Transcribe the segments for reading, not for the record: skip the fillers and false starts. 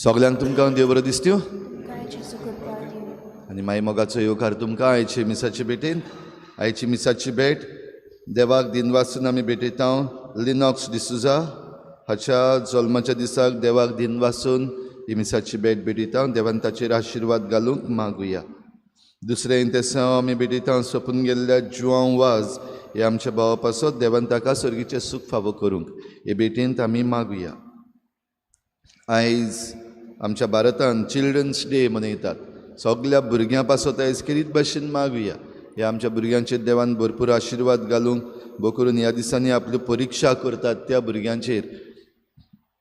सगल्यांक तुमकां देव बरो दिसत्यो आनी माई मोगाचो येवकार तुमकां आयचे मिसाचे भेटेन. आयची मिसाची भेट देवाक दिनवासून आमी भेटयता. लिनॉक्स डिसुजा हाच्या जल्माच्या दिसाक देवाक दिनवासून ही मिसाची भेट भेटयता. देवान ताचेर आशिर्वाद घालूंक मागुया. दुसरें इंतेसांव आमी भेटयता सोंपून गेल्ल्या जुआंव वाज हे आमच्या भावा पासत देवान ताका सर्गीचें सूख फावो करूंक हे भेटेंत आमी मागुया. आयज आमच्या भारतान चिल्ड्रन्स डे मनयतात. सगल्या भुरग्यां पासत आयज खेरीत भाशेन मागुया. ह्या आमच्या भुरग्यांचेर देवान भरपूर आशिर्वाद घालूंक भो करून ह्या दिसांनी आपल्यो परिक्षा करतात त्या भुरग्यांचेर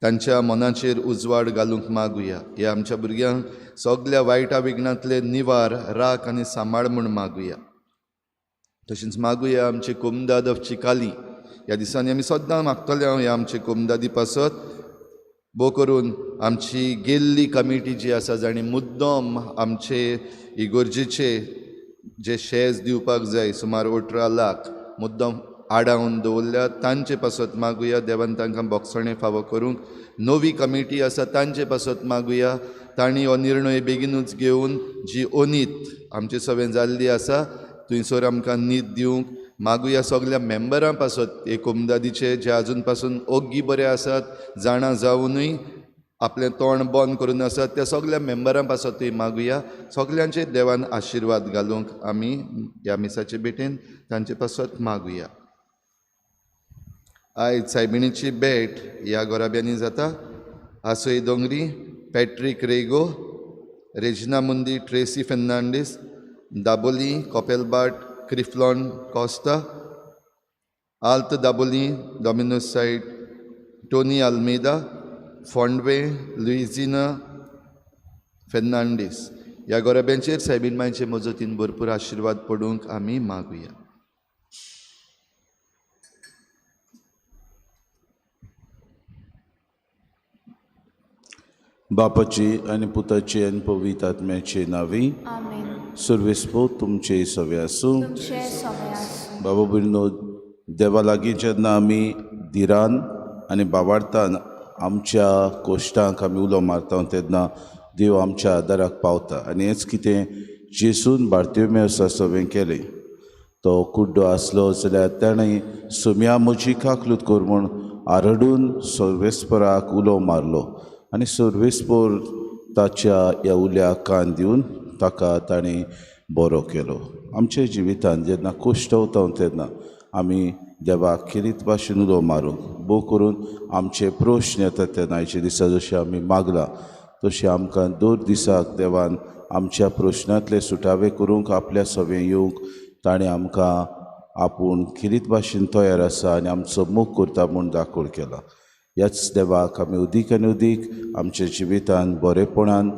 तांच्या मनाचेर उजवाड घालूंक मागुया. ह्या आमच्या भुरग्यांक सगल्या वायटा विघ्नांतले निवार राख आनी सांबाळ म्हूण मागुया. तशेंच मागुया आमचे कोमदाद ऑफ चिकाली. ह्या दिसांनी आमी सद्दां मागतले हांव ह्या आमचे कोमदादी पासत भो करून आमची गेल्ली कमिटी जी आसा जाणी मुद्दम आमचे इगोर्जेचे जे शेज दिवपाक जाय सुमार 18 लाख मुद्दम आडावन दवरल्या तांचे पासत मागुया. देवान तांकां बोगसणें फावो करूंक. नवी कमिटी आसा तांचे पासत मागुया. तांणी हो निर्णय बेगीनूच घेवन जी अनीत आमचे सवें जाल्ली आसा थंयसर आमकां नीत दिवंक मागुया. सगल्या मेंबरां पासत एक कोमदादीचे जे आजून पासून ओग्गी बरे आसात जाणा जावनूय आपलें तोंड बंद करून आसात त्या सगल्या मेंबरां पासतूय मागुया. सगल्यांचेर देवान आशिर्वाद घालूंक आमी ह्या मिसाचे भेटेन तांचे पासत मागुया. आयज सायबिणीची भेट ह्या गोराब्यांनी जाता. आसोय Dongri, Patrick Rego, Regina Mundi, Tracy Fernandes, Dabolim, Capelbhat, Criflon Costa, Alto Dabolim, Domino's side, Tony Almeida, Fondvem, Luizina Fernandes. ह्या गोराब्यांचेर सायबीण मांयचे मजतीन भरपूर आशिर्वाद पडूंक आमी मागुया. बापाची आनी पुताची आनी पवित्र आत्म्याचे नांवी. सर्वेस्पोत तुमचे सवे आसूं. बाबा भयणीनो, देवा लागीं जेन्ना आमी धिरान आनी बाबार्थान आमच्या कोश्टांक आमी उलो मारता तेन्ना देव आमच्या आदाराक पावता. आनी हेंच कितें जेसून बार्तिमेवसा सवें केलें. तो कुड्डो आसलो जाल्यार ताणें सुम्या म्हजी काकलूत कर म्हूण आरडून सर्वेस्पराक उलो मारलो आनी सर्वेस्पोर ताच्या ह्या उल्याक कान दिवन ताका ताणें बरो केलो. आमच्या जिवितांत जेन्ना कश्ट वता तेन्ना आमी देवाक खेरीत भाशेन उलो मारूंक भोव करून आमचे प्रश्न येतात तेन्ना आयच्या दिसा जशें आमी मागलां तशें आमकां दर दिसाक देवान आमच्या प्रश्नांतले सुटावे करूंक आपल्या सवें येवंक ताणें आमकां आपूण खेरीत भाशेन तयार आसा आनी आमचो मोग करता म्हूण दाखोवण केला. ह्याच देवाक आमी उदीक आनी उदीक आमच्या जिवितान बरेपणान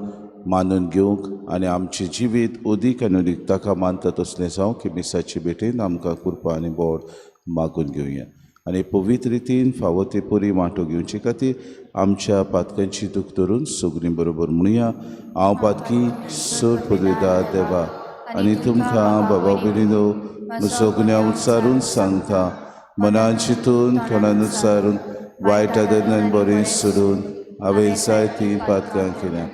मानून घेवंक आनी आमचें जिवीत उदीक आनी उदीक ताका मानता तसलें जावं की मिसाचे भेटेन आमकां कृपा आनी बोड मागून घेवया. आनी पवित्र रितीन फावो ते परी वांटो घेवचे खातीर आमच्या पातकांची दूख धरून सगळीं बरोबर म्हणुया. हांव पातकी सर पदवेदार देवा आनी तुमकां बाबा भयणीनो सगळ्यां उच्चारून सांगता, मनान चिंतून तोंडान उच्चारून वायट आदरान बरें सोडून हांवें जायतीं पातकां केल्यां.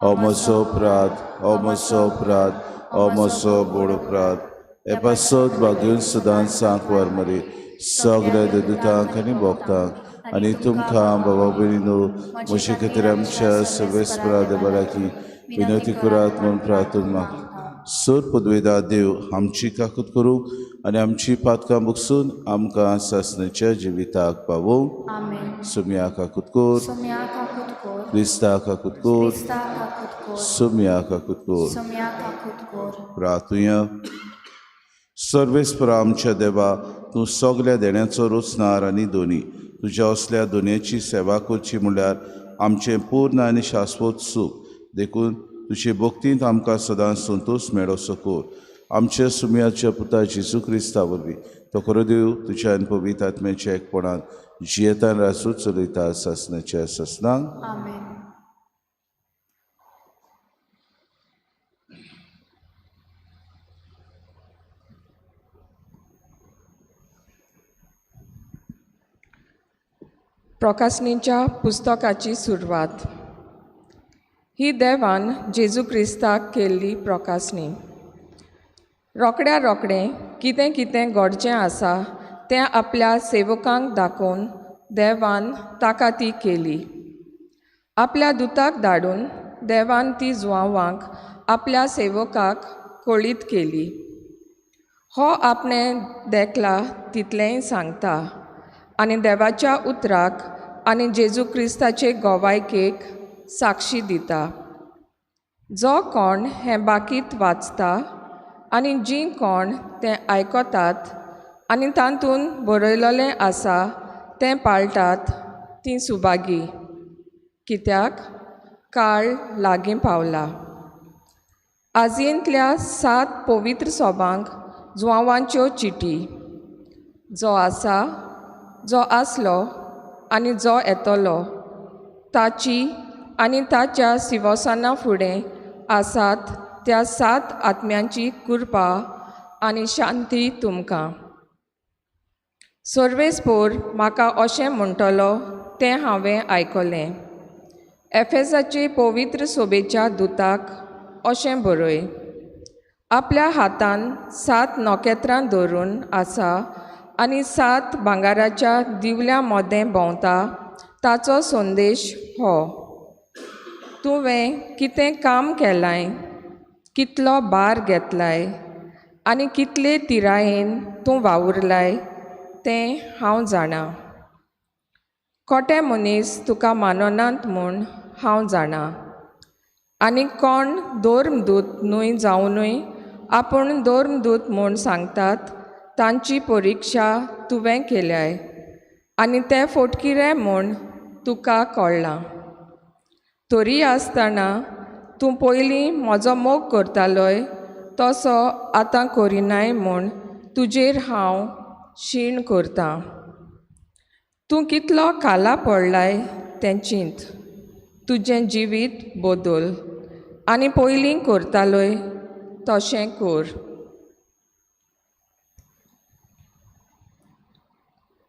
हो म्हजो अपराध, हो म्हजो अपराध, हो म्हजो व्हड अपराध. हे पासत भाग्यून सदांच सांकवार मरे सगळ्या देदुतांक आनी भोक्तांक आनी तुमकां बाबा भयणीनो म्हजे खातीर आमच्या सर्वेस्परा देवा लागीं विनवती करात म्हूण प्रार्थना मागता. सर पदवेदा देव आमची काकूत करूंक आनी आमची पातकां बगसून आमकां सासणाच्या जिविताक पावोवंक. सुम्या काकूत कर, क्रिस्ता काकूत कर, सुम्या काकूत कर. प्रार्थुया. सर्वेस्परा आमच्या देवा, तूं सगल्या देण्याचो रोचणार आनी दोनी तुज्या असल्या दोनयेची सेवा करची म्हणल्यार आमचें पूर्ण आनी शाश्वत सूख. देखून तुजे भक्तींत आमकां सदांच संतोश मेळोसो कर. आमच्या सुम्याच्या पुता जेजू क्रिस्ता वरवीं तो खरो देव तुज्या आनी पवित्र आत्म्याच्या एकपणान जियेतान राजू चलयता सासणाच्या सासणाक. प्रकाशनीच्या पुस्तकाची सुरवात. ही देवान जेजू क्रिस्ताक केल्ली प्रकासणी. रोकड्या रोकडें कितें कितें घडचें आसा तें आपल्या सेवकांक दाखोवन देवान ताका ती केली. आपल्या दुताक धाडून देवान ती जुवांवांक आपल्या सेवकाक कळीत केली. हो आपणें देखला तितलेंय सांगता आनी देवाच्या उतराक आनी जेजू क्रिस्ताचे गोवायकेक साक्षी दिता. जो कोण हें बाकीत वाचता आनी जीं कोण तें आयकतात आनी तातूंत बरयलेलें आसा तें पाळटात तीं सुभागी, कित्याक काळ लागीं पावला. आजयेंतल्या 7 पवित्र सोबांक जुवांवांच्यो चिटी. जो आसा, जो आसलो आनी जो येतलो ताची आनी ताच्या सिवोसाना फुडें आसात त्या 7 आत्म्यांची कृपा आनी शांती तुमकां. सर्वेस्पोर म्हाका अशें म्हणटलो तें हांवें आयकलें. एफेसाचे पवित्र सोबेच्या दुताक अशें बरय, आपल्या हातान 7 नखेत्रां धरून आसा आनी 7 भांगराच्या दिवल्या मदें भोंवता ताचो संदेश हो. तुवें कितें काम केलाय, कितलो भार घेतलाय आनी कितले तिरायेन तूं वावुरलाय तें हांव जाणा. खोटे मनीस तुका माननात म्हूण हांव जाणा आनी कोण धर्मदूत न्हय जावनूय आपूण धर्मदूत म्हूण सांगतात तांची परिक्षा तुवें केल्याय आनी ते फोटकिरे म्हूण तुका कळ्ळां. तरी आसतना तूं पयलीं म्हजो मोग करतालोय तसो आतां करिनाय म्हूण तुजेर हांव शीण करतां. तूं कितलो खाला पडलाय तें चिंत, तुजें जिवीत बदल आनी पयलीं करतालोय तशें कर.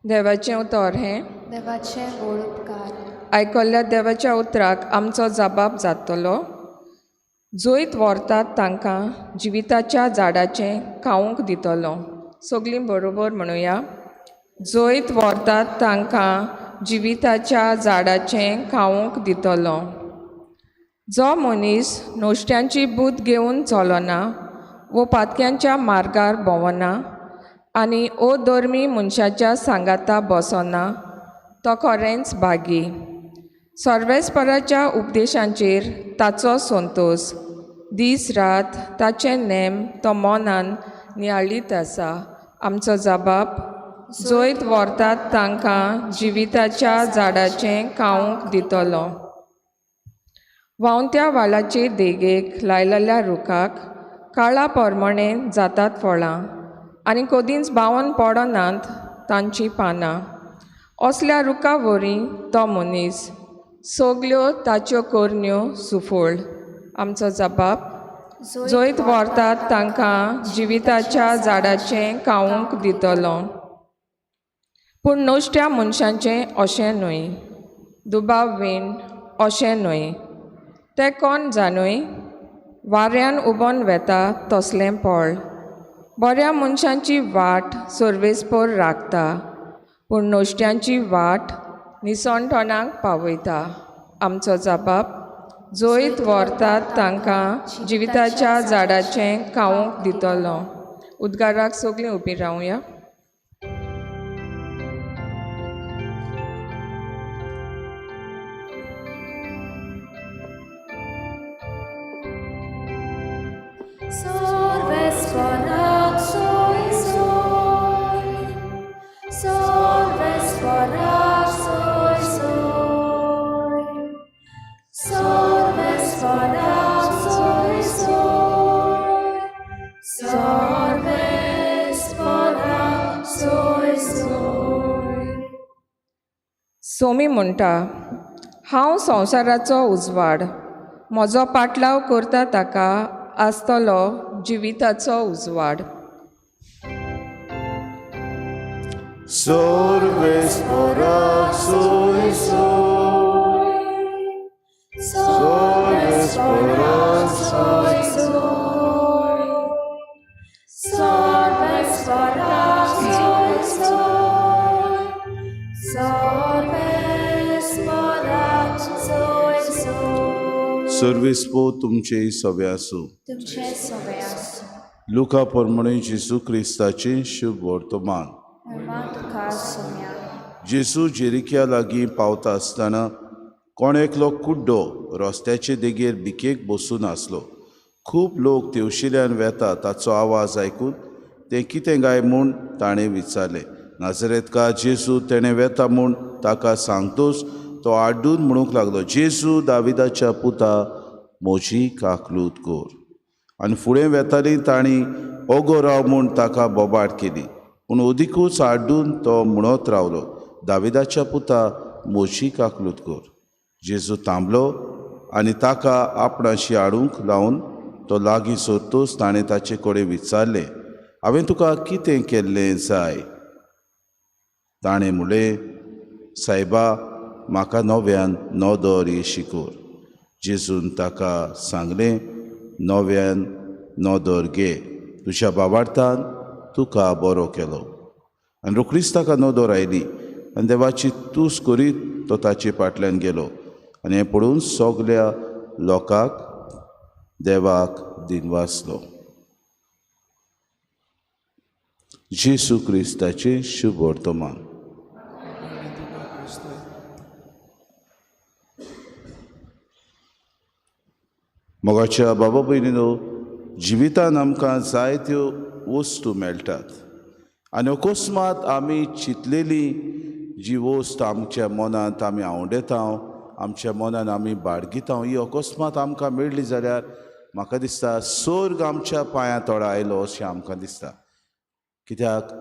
देवाचें उतर हें देवाचें व्हड उपकार. आयकल्ल्या देवाच्या उतराक आमचो जबाब जातलो. जैत व्हरतात तांकां जिविताच्या झाडाचें खावंक दितलो. सगळीं बरोबर म्हणुया, जैत व्हरतात तांकां जिविताच्या झाडाचें खावंक दितलो. जो मनीस नोश्ट्यांची बूद घेवन चलना वो पातक्यांच्या मार्गार भोंवना आनी ओ धर्मी मनशाच्या सांगाता बसना तो खरेंच भागी. सर्वेस्पराच्या उपदेशांचेर ताचो संतोस, दीस रात ताचे नेम तो मनान नियाळीत आसा. आमचो जबाब, जैत व्हरतात तांकां जिविताच्या झाडाचें खावंक दितलो. व्हांवत्या वालाचे देगेक लायलेल्या रुखाक काळा प्रमाणे जातात फळां आनी कदींच बावन पडनात तांचीं पानां. असल्या रुखा वरी तो मनीस, सगल्यो ताच्यो करण्यो सुफळ. आमचो जबाब, जैत व्हरतात तांकां जिविताच्या झाडाचें खावंक दितलो. पूण नश्ट्या मनशांचें अशें न्हय, दुबाव वीण अशें न्हय. ते कोण जाणूय वाऱ्यान उबोन वेता तसलें पळ. बऱ्या मनशांची वाट सर्वेस्पोर राखता, पूण नश्ट्यांची वाट निसणटणाक पावयता. आमचो जबाब, जैत व्हरतात तांकां जिविताच्या झाडाचें खावंक दितलो. उद्गाराक सगळीं उबीं रावया. सोमी म्हणटा, हांव संवसाराचो उजवाड, म्हजो पाटलाव करता ताका आसतलो जिविताचो उजवाड. सर्वेस्पराक सोय सोय, सर्वेस्पराक सर्वेस्पोर तुमचे सवे आसूं. तुमचे सवे आसूं. लुका प्रमाणे जेजू क्रिस्ताचें शुभ वर्तमान. महिमा तुका सोम्या. जेजू जेरिक्या लागीं पावता आसतना कोण एकलो कुड्डो रस्त्याचे देगेर भिकेक बसून आसलो. खूब लोक तेवशिल्यान वेता ताचो आवाज आयकून तें कितें काय म्हूण ताणें विचारलें. नाजरेतका जेजू तेणें वेता म्हूण ताका सांगतूच तो आड्डून म्हणूंक लागलो, जेजू दाविदाच्या पुता म्हजी काकलूत कर. आनी फुडें वेताली तांणी ओगो राव म्हूण ताका बोबाट केली, पूण अदिकूच आड्डून तो म्हणत रावलो, दाविदाच्या पुता म्हजी काकलूत कर. जेजू थांबलो आनी ताका आपणाशी हाडूंक लावन तो लागीं सोदतूच ताणें ताचे कडेन विचारलें, हांवें तुका कितें केल्लें जाय? ताणें म्हणलें, सायबा म्हाका नव्यान नदर येशी कर. जेजून ताका सांगलें, नव्यान नदर घे, तुज्या बाबार्थान तुका बरो केलो. आनी रोखडीच ताका नदर आयली आनी देवाची तूस करीत तो ताचे फाटल्यान गेलो. आनी हें पळोवन सगल्या लोकांक देवाक दिनवासलो. जेजू क्रिस्ताचें शुभ वर्तमान. मोगाच्या बाबा भयणीनो, जिवितान आमकां जायत्यो वस्तू मेळटात आनी अकस्मात आमी चिंतलेली जी वस्त आमच्या मनांत आमी आवडटा, आमच्या मनान आमी बाळगिता, ही अकस्मात आमकां मेळ्ळी जाल्यार म्हाका दिसता स्वर्ग आमच्या पांयां तोडा आयलो अशें आमकां दिसता. कित्याक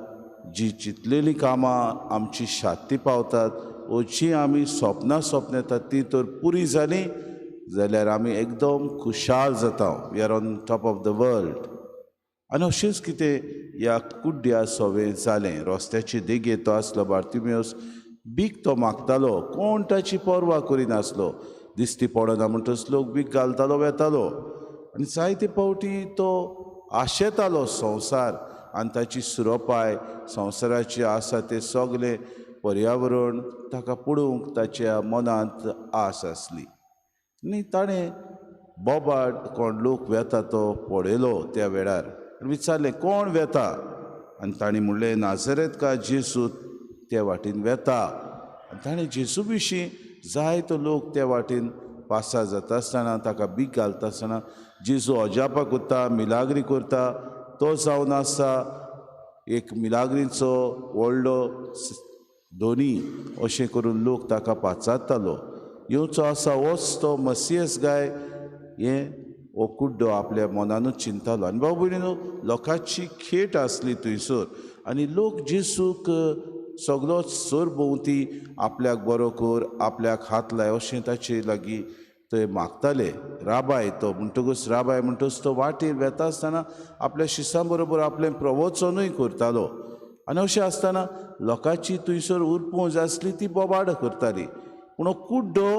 जी चिंतलेलीं कामां आमची शाती पावतात वो जी आमी सपनां सपनेतात ती तर पुरी जाली जाल्यार आमी एकदम खुशाल जाता. We are on top of the world. आनी अशेंच कितें ह्या कुड्ड्या सोवें जालें. रस्त्याचे देगेर तो आसलो बार्तिमियोस, भीक तो मागतालो, कोण ताची पर्वा करिनासलो. दिश्टी पडना म्हणटच लोक भीक घालतालो वेतालो. आनी जायते फावटी तो आशेतालो संवसार आनी ताची सुरोपाय, संवसाराची आसा तें सगलें पर्यावरण ताका पळोवंक ताच्या मनांत आस आसली. आनी ताणें बोबाट कोण लोक वेता तो पळयलो त्या वेळार आनी विचारलें, कोण वेता? आनी ताणें म्हणलें, नाजरेतका जेजू त्या वाटेन वेता. आनी ताणें जेजू विशीं जायतो लोक त्या वाटेन पासार जाता आसतना ताका भीक घालता आसतना जेजू अजापां करता, मिलाग्री करता. तो जावन आसा एक मिलाग्रीचो व्हडलो धोनी अशें करून लोक ताका पाचारतालो. येवचो आसा होच तो मसियस गाय हें हो कुड्डो आपल्या मनानूच चिंतालो. आनी बाबा भयणीनो, लोकांची खेट आसली थंयसर आनी लोक जेजूक सगलो सरभोंवती आपल्याक बरो कर, आपल्याक हात लाय अशें ताचे लागीं थंय मागताले. राबाय तो म्हणटकूच, राबाय म्हणटकूच तो वाटेर वेता आसतना आपल्या शिसां बरोबर आपलें प्रवचनूय करतालो. आनी अशें आसतना लोकांची थंयसर उरपोंज आसली ती बोबाड करताली. पूण हो कुड्डो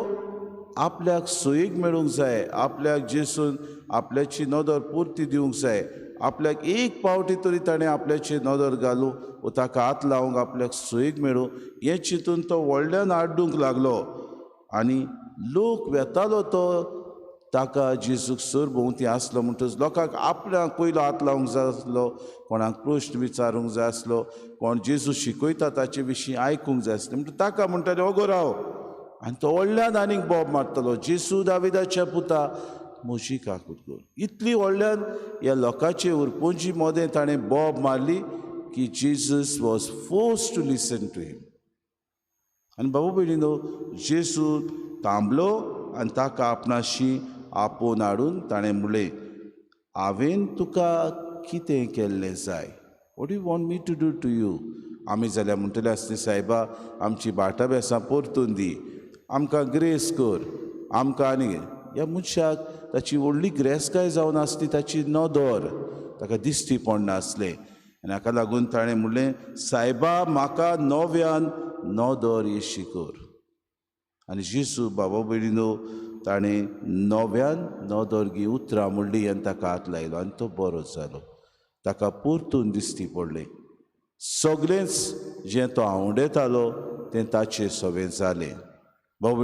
आपल्याक सोयीक मेळूंक जाय, आपल्याक जेसून आपल्याची नदर पुरती दिवंक जाय, आपल्याक एक पावटी तरी ताणें आपल्याची नदर घालूं वो ताका हात लावंक आपल्याक सोयीक मेळूं हें चिंतून तो व्हडल्यान आड्डूंक लागलो. आनी लोक वेतालो तो ताका जेजूक सरभोंवती आसलो म्हणटकच लोकांक आपल्याक पयलो हात लावंक जाय आसलो, कोणाक प्रश्न विचारूंक जाय आसलो, कोण जेजू शिकयता ताचे विशीं आयकूंक जाय आसलें. म्हणटकच ताका म्हणटाले, ओगो राव. आनी तो व्हडल्यान आनीक बोब मारतालो, जेजू दाविदाच्या पुता म्हजी काकूट कर. इतली व्हडल्यान ह्या लोकांचे उरपोंजी मदें ताणें बोब मारली की Jesus was force to listen to him. आनी बाबू भयणीनो, जेजू थांबलो आनी ताका आपणाशी आपोवन हाडून ताणें म्हणलें, हांवें तुका कितें केल्लें जाय? What you want me to do to you? आमी जाल्यार म्हणटले आसले, सायबा आमची भाटां बेसां परतून दी, आमकां ग्रेस कर, आमकां आनी ह्या मनशाक ताची व्हडली ग्रेसकाय जावन आसली ताची नदर ताका दिश्टी पडनासलें. आनी हाका लागून ताणें म्हणलें, सायबा म्हाका नव्यान नदर येशी कर. आनी जेजू बाबा भयणीनो ताणें नव्यान नदर उतरां म्हणली आनी ताका हात लायलो आनी तो बरो जालो. ताका परतून दिश्टी पडलें. सगळेंच जें तो आंवडेतालो तें ताचें सवें जालें. भाव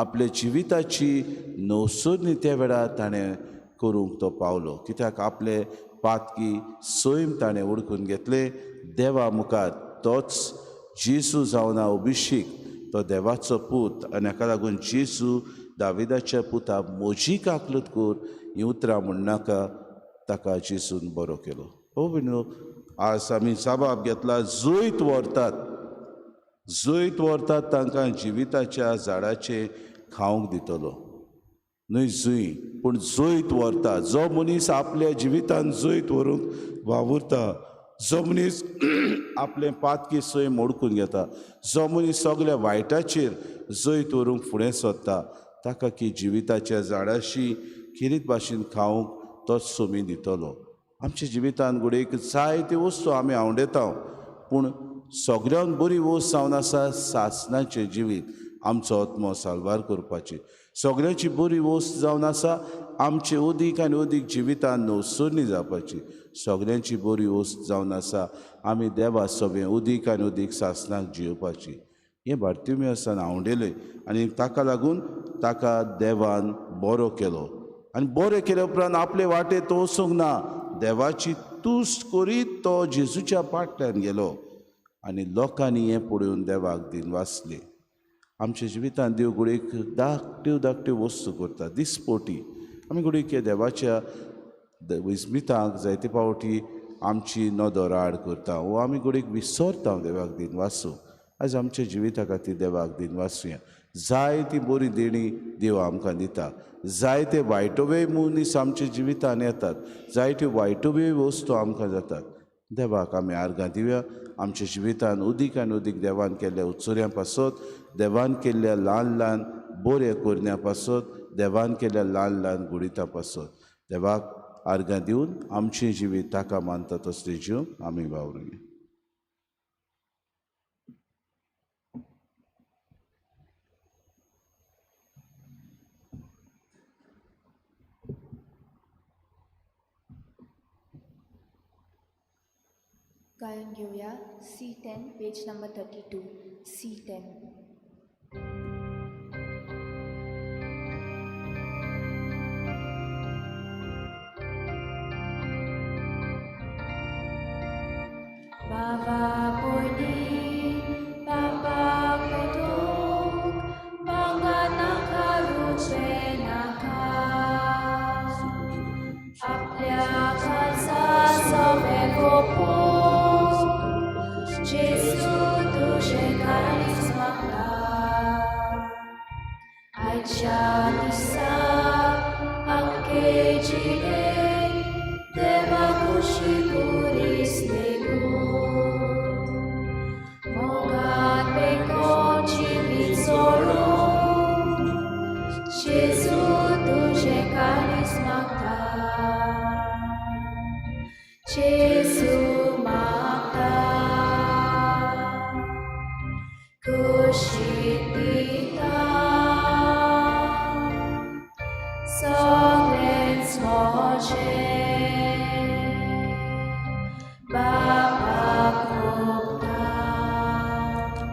आपल्या जिविताची नवसरणी त्या वेळार ताणें करूंक तो पावलो, कित्याक आपले पातकी सैम ताणें ओळखून घेतलें. देवा मुखार तोच जेजू जावना अभिषेक, तो देवाचो पूत आनी हाका लागून जेजू दाविदाच्या पुता म्हजी काकलूत कर हीं उतरां म्हणनाका, ताका जेजून बरो केलो. हो भयणीनो, आज आमी साबाब घेतला, जैत व्हरतात, जैत व्हरतात तांकां जिविताच्या झाडाचें खावंक दितलो. न्हय जुंय पूण जैत व्हरता. जो मनीस आपल्या जिवितान जैत व्हरूंक वावुरता, जो मनीस आपलें पातकी सैम मोडकून घेता, जो मनीस सगल्या वायटाचेर जैत व्हरूंक फुडें सरता, ताका की जिविताच्या झाडाशी खेरीत भाशेन खावंक तोच सोमी दितलो. आमच्या जिवितान घडयेक जायते वस्तू आमी आंवडेता, पूण सगळ्यान बरी वस्त जावन आसा सासणाचें जिवीत, आमचो आत्मो साल्वार करपाची. सगळ्यांची बरी वस्त जावन आसा आमचे अदीक आनी अदीक जिवितान नवसरणी जावपाची. सगळ्यांची बरी वस्त जावन आसा आमी देवा सगळें अदीक आनी अदीक सासणाक जियोवपाची. हें बार्तिमियसान आंवडेलें आनी ताका लागून ताका देवान बरो केलो. आनी बरें केल्या उपरांत आपले वाटे तो वचूंक ना, देवाची तुस्त करीत तो जेजूच्या फाटल्यान गेलो आनी लोकांनी हें पळोवन देवाक दिनवासले. आमच्या जिवितांत देव घडयेक धाकट्यो धाकट्यो वस्तू करता दिसपोटी. आमी घडयेक देवाच्या विस्मितांक जायते फावटी आमची नदर आड करता वो आमी घडयेक विसरता देवाक दिनवासूं. आयज आमच्या जिविता खातीर देवाक दिनवासुया. जायती बरी देणी देव आमकां दिता, जायते वायटोवे मनीस आमच्या जिवितान येतात, जायत्यो वायटोवे वस्तू आमकां जातात. देवाक आमी आर्गां दिवया. आमच्या जिवितान अदीक आनी अदीक देवान केल्ल्या उत्सर्यां पासत, देवान केल्ल्या ल्हान ल्हान बऱ्या करण्यां पासत, देवान केल्ल्या ल्हान ल्हान गुडितां पासत देवाक आर्गां दिवन आमचें जिवीत ताका मानता तसलें जीव आमी वावरुया. गायन घेऊया C10 page number 32 C10. बाबा पोयली बाबा पेटोक बांगा नाका रुचे नाका आपल्या खासा सवे गोपो जेजू तुजें काळीज मागता. आयच्या दिसा आमके जिणेक देवा खुशी पुरीस लेगून मोगान बेगोन जिवीत सोडून जेजू तुजें काळीज मागता. जेजू मागता खुशी दिता सगळेंच म्हजें बापाक ओंपता.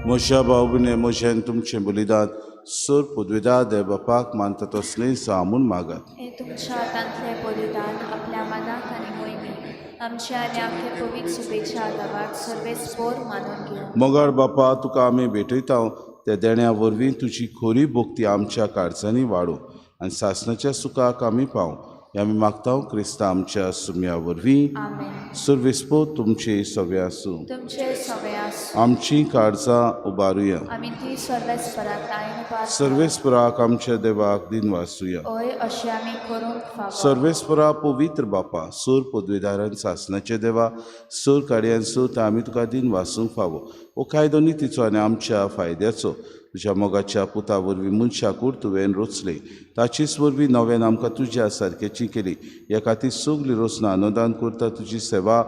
म्हज्या भाव भयणी म्हजें तुमचें बलिदान सर पदवेदार देव बापाक मानता तसलें जावं म्हूण मागात. हें तुमच्या हातांतलें बलिदान आपल्या मनाक आनी मोहिमेक आमच्या आनी आमचे पवित्र सुबेच्या आदावाक सर्वेस पोर मानून घेवं. मोगाळ बापा, तुका आमी भेटयता त्या देण्या वरवीं तुजी खरी भक्ती आमच्या काळजांनी वाडूं आनी सासणाच्या सुखाक आमी पावूं. हें आमी मागता क्रिस्ता आमच्या सुम्या वरवीं. आमेन. सर्वेस्पोर तुमचे सगळे आसूं. तुमचे सगळे आसूं. आमची काळजां उबारुया. आमी ती सर्वेस्पराक ताईन उबारता. सर्वेस्पराक आमच्या देवाक दिनवासुया. हय, अशें आमी करूंक फावो. सर्वेस्परा पवित्र बापा, सूर पदवेदारान सासणाचे देवा, सूर काडयान सूत आमी तुका दिनवासूंक फावो. हो कायदो नितीचो आनी आमच्या फायद्याचो तुज्या मोगाच्या पुता वरवीं मनशाक तुवें रचले, ताचेच वरवीं नव्यान आमकां तुज्या सारकेची केली. ह्या खातीर सगळी रचना अनुदान करता तुजी सेवा,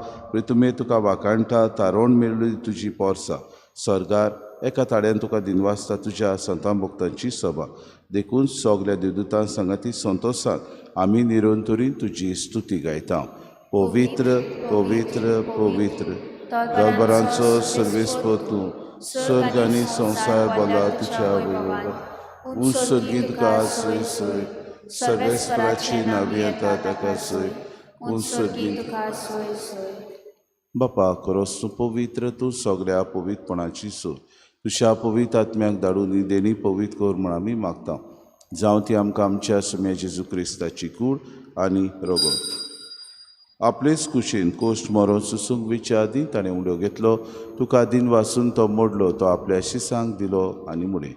तुमी तुका वाखाणटा तारोण मेळ्ळी तुजी पोरसां स्वर्गार एका ताळ्यान तुका दिनवासता तुज्या संतां भक्तांची सभा. देखून सगल्या देवदूतां सांगाती संतोशान आमी निरंतरी तुजी स्तुती गायता. पवित्र पवित्र पवित्र दरबारांचो सर्वेस्पर तूं, स्वर्ग आनी संवसार भरला तुज्या वैभवान. उंच सर्गींत तुका सोय सोय, सर्वेस्पराची नावी येता ताका सोय, उंच सर्गींत तुका सोय सोय. बापा खरोच तूं पवित्र, तूं सगळ्या पवित्रपणाची सोय. तुज्या पवित्र आत्म्याक धाडून ही देणी पवित्र कर म्हूण आमी मागता. जावं ती आमकां आमच्या सुम्या जेजू क्रिस्ताची कूड आनी रगत. आपलेच कुशीन कोश्ट मरोन सुसूंक विच्या आदीं ताणें उडो घेतलो, तुका दिन वासून तो मोडलो, तो आपल्या शिसांक दिलो आनी म्हणलें,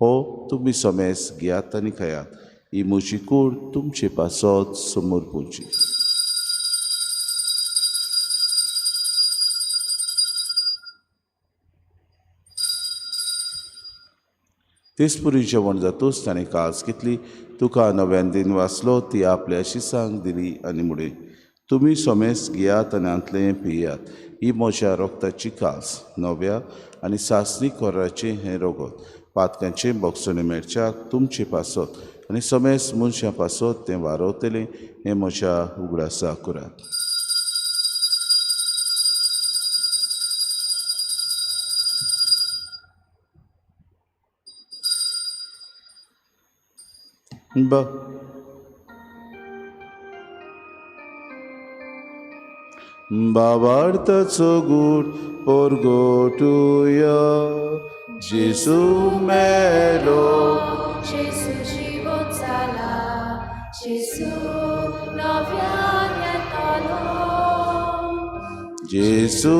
हो तुमी समेस घेयात आनी खायात, ही म्हजी कूड तुमचे पासत समर्पूची. तेच पुरी जेवण जातूच ताणें कास घेतली, तुका नव्यान दिन वाचलो, ती आपल्या शिसांक दिली आनी म्हणलें, तुमी सोमेस घेयात आनी हांतलें पियात, ही म्हज्या रोगताची कास, नव्या आनी सासणी कोराचें हें रगत, पातकांचें बोगसणें मेळच्याक तुमचे पासत आनी समेस मनशां पासत तें वारवतलें, हें म्हज्या उगडासा करात. बाबार्थाचो गूढ परगटुया, जेजू मेलो, जेजू जिवो जाला, जेजू नव्यान येतलो. जेजू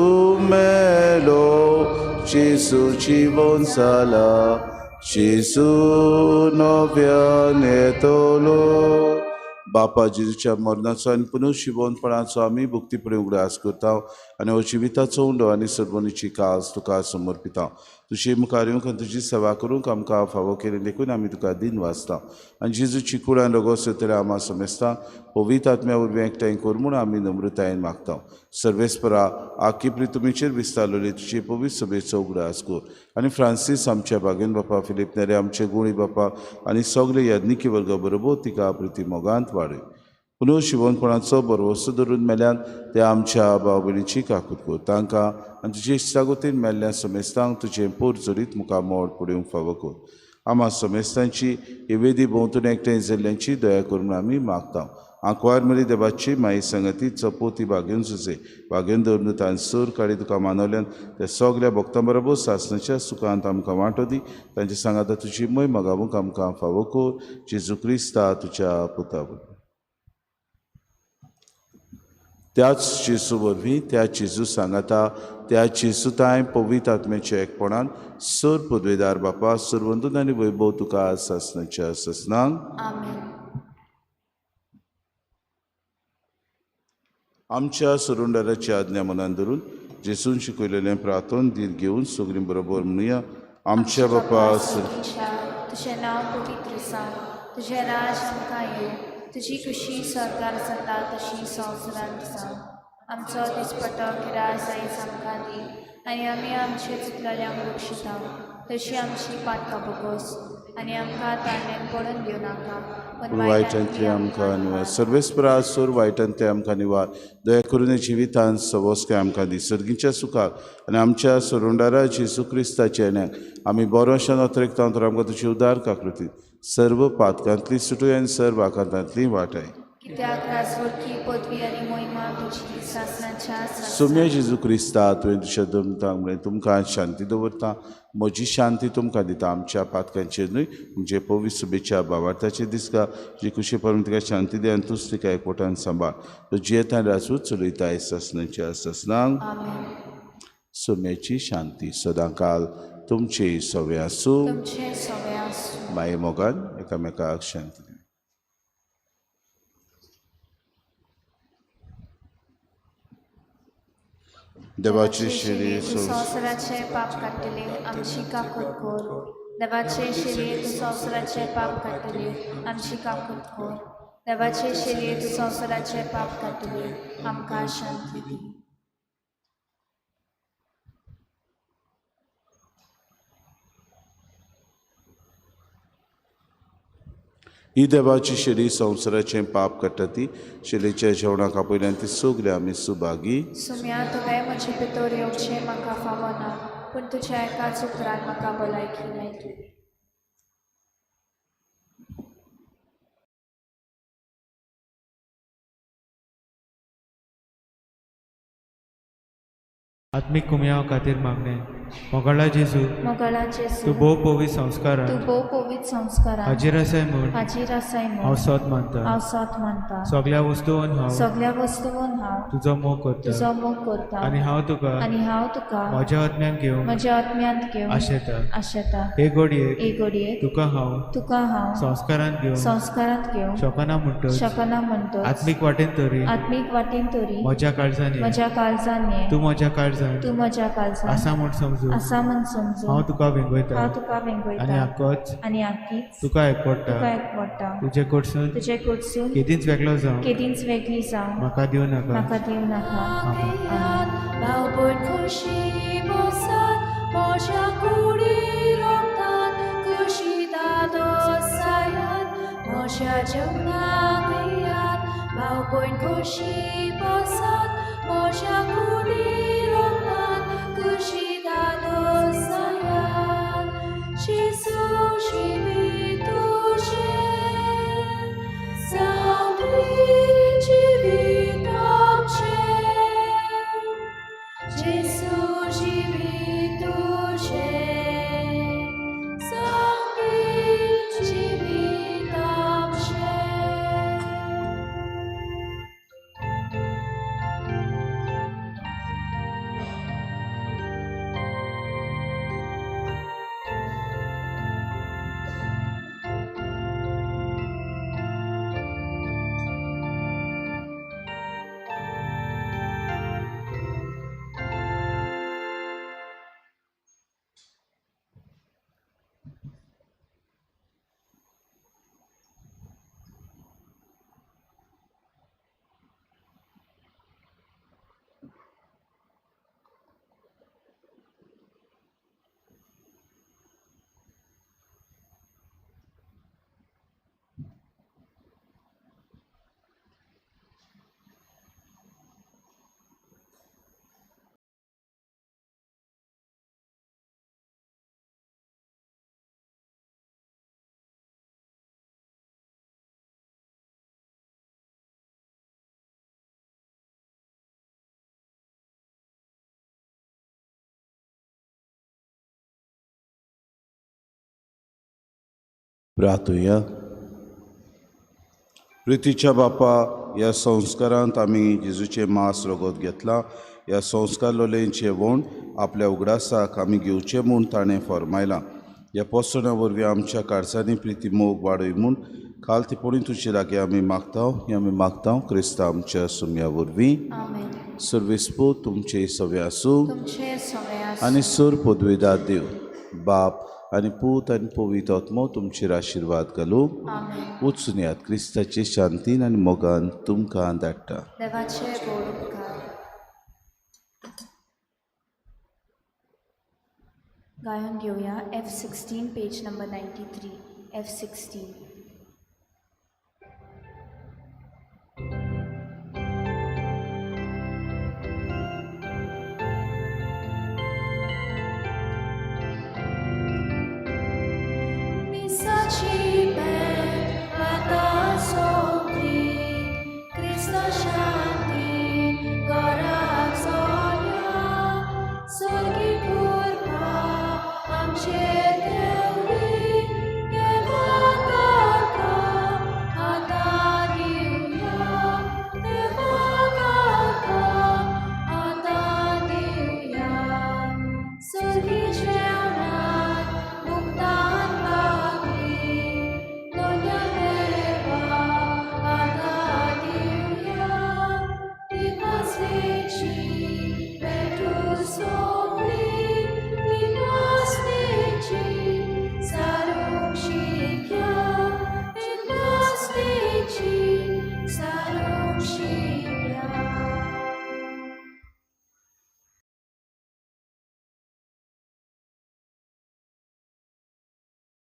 मेलो, जेजू जिवन जाला, जेजू नव्यान येतलो. बापा जेजूच्या मरणाचो आनी पुनर्जिवनपणाचो आमी भक्तीपणी उगडास करता आनी हो जिविताचो उंडो आनी सर्वणीची कास तुका समर्पिता. तुजे मुखार येवंक आनी तुजी सेवा करूंक आमकां फावो केली देखून आमी तुका दिन वाचता. आनी जेजूची कूड आनी रगत सोदतले आमा समेस्ता पवित्र आत्म्या वरवीं एकठांय कर म्हूण आमी नम्रतायेन मागता. सर्वेस्परा आखी प्रितुमीचेर विस्तारलेली तुजी पवित्र सभेचो उगडास कर आनी फ्रांसीस आमच्या बागेन बापा, फिलीप नेरे आमचे गुणी बापा आनी सगळे याज्ञिकी वर्गा बरोबर तिका प्रिती मोगांत वाडय. पुनर्जिवनपणाचो भरवंसो धरून मेल्यान ते आमच्या भाव भयणीची काकूत कर. तांकां आनी तुजे इश्टागतीन मेल्ल्या समेस्तांक तुजें पोर जरीत मुखार मोड पडूंक फावो कर. आमा समेस्तांची ही वेदी भोंवतणी एकठांय जाल्ल्यांची दया कर म्हूण आमी मागता. आंकवार मरी देवाची माई संगती चपोती बागेवन सुसे बागेवन दवरून तान सूर काडी तुका मानवल्यान त्या सगल्या भक्तां बरोबर सासणाच्या सुखांत आमकां वांटो दी. तांचे सांगाता तुजी मय मगावूंक आमकां फावो कर. जेजू क्रिस्ता तुज्या पुता वरवीं. त्याच जेजू वरवीं, त्या जेजू सांगाता, त्या जेजू तांय पवित्र आत्म्याच्या एकपणान सर पदवेदार बापा, सरवंदून आनी वैभव तुका सासणाच्या सासणांक. आमेन. आमच्या सरुंडाराची आज्ञा मनान धरून जेजून शिकयलेलें प्रार्थन धीर घेवन सगळीं बरोबर म्हणुया. आमच्या बापा तुजें नांव पवित्र जावं, तुजें राज आमकां येवं, तुजी खुशी स्वर्गार जाता तशी संवसारांत जावं. आमचो दिसपटो किरास आयज आमकां दी आनी आमी आमचे चुकलेल्यांक बक्षिता तशी आमची पातकां भोगोस आनी आमकां ताणें पडून दिवं नाका, पूण वायटांतले आमकां निवार. सर्वेस्परा सोर वायटांतले आमकां निवार. दया करून जिवितांत सवस्काय आमकां दी. सर्गीच्या सुखाक आनी आमच्या सरुंडारा जेजू क्रिस्ताच्या येण्याक आमी बरो अत्रेकता तर आमकां तुजी उदार काकृती सर्व पातकांतली सुटूय आनी सर्व आकांतांतली वाटाय. कित्याक राजवटकी पदवी आनी मोहिमा तुजी सासणाच्या. सोम्या जेजू क्रिस्ता, तुवें तुज्या दमतांक म्हणलें, तुमकां शांती दवरता, म्हजी शांती तुमकां दिता. आमच्या पातकांचेर न्हय म्हणजे पवित्र सुबेच्या भावार्थाचेर दिसका जी खुशी परून तिका शांती दी आनी तूंच तिका एकवटान सांबाळ. तो जियेता राजूच चलयता सासणाच्या सासणांक. आमेन. सोम्याची शांती सदांकाल तुमचे सवे आसूं. तुमचे सवे आसूं. माये मोगान एकामेकाक शांती दी. देवाचे शिरी संवसाराचे पाप काडटले आमची काकूत कर. देवाचे शिरये तूं संवसाराचे पाप काडटले आमची काकूत कर. देवाचे शिरये तूं संवसाराचे पाप काडटले आमकां शांती दी. ही देवाची शेली संवसाराचें पाप काडटा ती शेलीच्या जेवणाक आपयल्यान ती सगळीं आमी सुभागी. सुम्या तुवें म्हजे भितर येवचें म्हाका फावना, पूण तुज्या एकाच उतरान म्हाका भलायकी मेळटली. आत्मीक कुमयाव खातीर मागणें. मोगाळा जेजू, मोगाळा जेजू, तूं भोव पवित्र संस्कारान तूं भोव पवित्र संस्कारान हाजीर आसाय म्हूण हाजीर आसाय हांव म्हूण सोद मानता. हांव सोद मानता. सगळ्या वस्तून हांव सगळ्या वस्तून हांव तुजो मोग करता तुजो मोग करता आनी हांव तुका आनी हांव तुका म्हज्या आत्म्यान घेवंक म्हज्या आत्म्यांत घेवन आशेता. आशेता. हे घडयेक हे घडयेक तुका हांव तुका हांव संस्कारान घेवंक संस्कारांत घेवंक शकना म्हणटच शकना म्हणटच आत्मीक वाटेन तरी आत्मीक वाटेन तरी म्हज्या काळजान ये. म्हज्या काळजान ये. तूं म्हज्या काळजान तूं म्हज्या काळजान आसा म्हूण समजून आसा म्हूण समजून हांव तुका वेंगयता हांव तुका आनी वेंगयता आकोच आनी आकीच तुका एकवडटा. तुका एकवडटा. तुजे कडसून तुजे कडसून केदींच वेगळो जावं केदींच वेगळी जावं म्हाका दिवं नाका. म्हाका दिवं नाका. भावपण खोशी बसात म्हज्या कुडी रोगतात खुशी दादोसायात म्हज्या जेवणाक येयात. भावपण खोशी बसात म्हज्या कुडी रोगतात खुशी दादोसायात. जेजू जिवीत तुजें जावं जिवीत आमचें. जेजू जिवीत तुजें जावं जिवीत आमचें. प्रार्थुया. प्रितीच्या बापा, ह्या संस्कारांत आमी जेजूचें मांस रगत घेतलां. ह्या संस्कार लोलयें जेवण आपल्या उगडासाक आमी घेवचें म्हूण ताणें फर्मायलां. ह्या पोसवणा वरवीं आमच्या काळजांनी प्रिती मोग वाडय म्हूण खाल तिपोणी तुजे लागीं आमी मागता. हें आमी मागता क्रिस्तांव आमच्या सुम्या वरवीं. आमेन. सर्वेस्पू तुमचे सवे आसूं तुमचे सवे आसूं आनी सर पदवेदार देव बाप आनी पूत आनी पवित्र आत्मो तुमचेर आशिर्वाद घालूं. आमेन. वचून यात क्रिस्ताचे शांतीन आनी मोगान तुमकां धाडटा. देवाचे गोड उपकार. गायन घेवया F 16 page number 93. F 16.